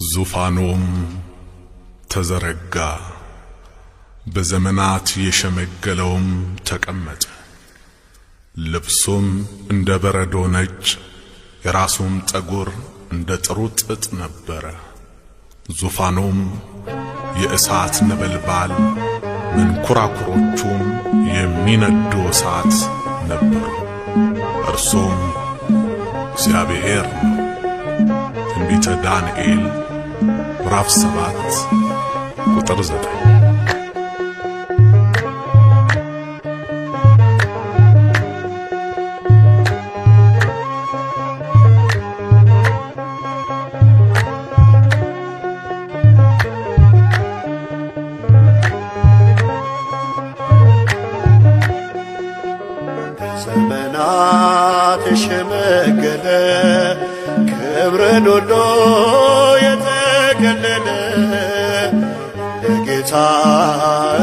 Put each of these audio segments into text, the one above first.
ዙፋኑም ተዘረጋ፣ በዘመናት የሸመገለውም ተቀመጠ። ልብሱም እንደ በረዶ ነጭ፣ የራሱም ጠጉር እንደ ጥሩ ጥጥ ነበረ። ዙፋኑም የእሳት ነበልባል፣ መንኰራኵሮቹም የሚነዱ እሳት ነበሩ። እርሱም እግዚአብሔር ነው። ትንቢተ ዳንኤል ምዕራፍ 7 ቁጥር 9። ዘመናት የሸመገለ ክብርን ሁሉ የተገለለ እንደ ጌታ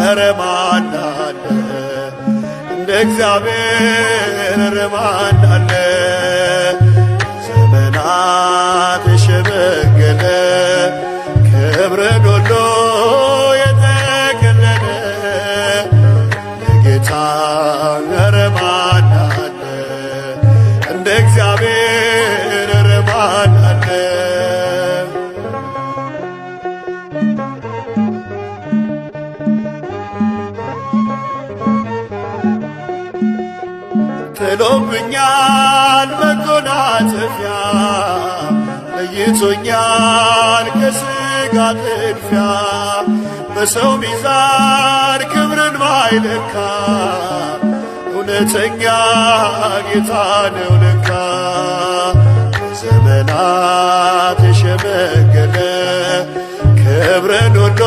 ኧረ ማን አለ? እንደ እግዚአብሔር ኧረ ማን አለ? ዘመናት የሸመገለ ክብርን ሁሉ የተገለለ እንደ ጌታ ኧረ ማን አለ? እንደ እግዚአብሔር ኧረ ማን አለ? ጥሎብኛል መጎናጸፊያ ለይቶኛል ከሥጋ ጥድፊያ በሰው ሚዛን ክብርን ማይለካ እውነተኛ ጌታ ነው ለካ። ዘመናት የሸመገለ ክብርን ሁሉ